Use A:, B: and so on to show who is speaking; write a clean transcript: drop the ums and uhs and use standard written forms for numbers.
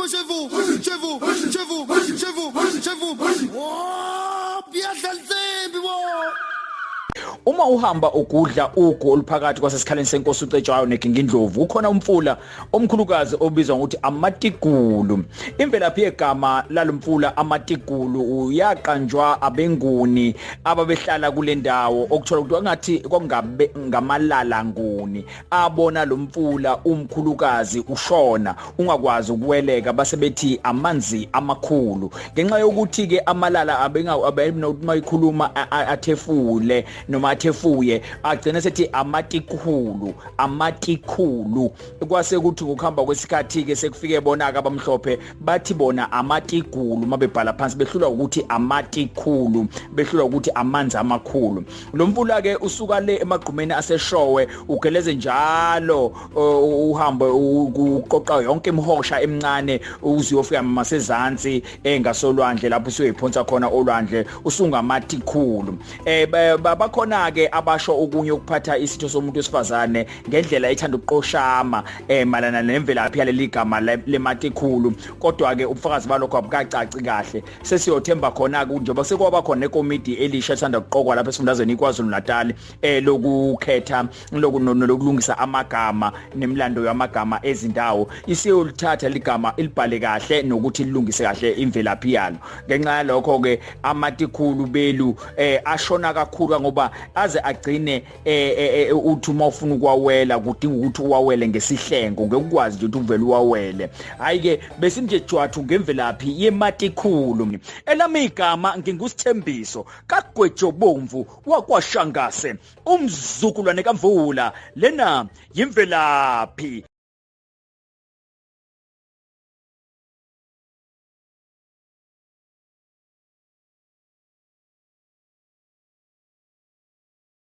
A: Shevu, shevu, shevu, shevu, shevu. Oh, biyadla insimbi bo.
B: Uma uhamba ugudla ugu oluphakathi kwasesikhaleni senkosi uCetshwayo neGingindlovu kukhona umfula omkhulukazi obizwa ngokuthi Amatigulu. Imvelaphi yegama lalomfula Amatigulu uyaqanjwa abenguni ababehlala kule ndawo okuthola ukuthi kwangathi kwakungabe ngamalala nguni abona lo mfula umkhulukazi ushona ungakwazi ukuweleka base bethi amanzi amakhulu ngenxa yokuthi ke amalala abengabe mayikhuluma athefule noma athefuye agcina sethi amatikhulu amatikhulu. Kwase kuthi ngokuhamba kwesikhathi ke sekufike bona ke abamhlophe bathi bona amatigulu mabebhala phansi behlulwa ukuthi amatikhulu behlulwa ukuthi amanzi amakhulu. Lo mfula ke usuka le emagqumeni aseshowe ugeleze njalo uhambe uqoqa yonke imihosha emincane uze uyofika masezansi engasolwandle lapho usuyoyiphonsa khona olwandle usungamatikhulu. Bakhona ke abasho okunye ukuphatha isitho somuntu wesifazane ngendlela ethanda ukuqoshama malana nemvelaphi yaleli gama lematikhulu, kodwa ke ubufakazi balokho abukacaci kahle. Sesiyothemba khona ke njengoba sekwaba khona nekomidi elisha ethanda ukuqokwa lapha esifundazweni iKwaZulu Natal lokukhetha lokulungisa amagama nemilando yamagama ezindawo, isiyolithatha ligama ilibhale kahle nokuthi lilungise kahle imvelaphi yalo. Ngenxa yalokho ke amatikhulu belu ashona kakhulu ngoba aze agcine uthi uma ufuna ukwawela kudinga ukuthi uwawele ngesihlengo, ngeke ukwazi nje ukuthi uvele uwawele. Hayi ke besinje jwathu ngemvelaphi yematikhulu. Elami igama ngingusithembiso kaGwejobomvu wakwaShangase, umzukulwane kaMvula. Lena yimvelaphi.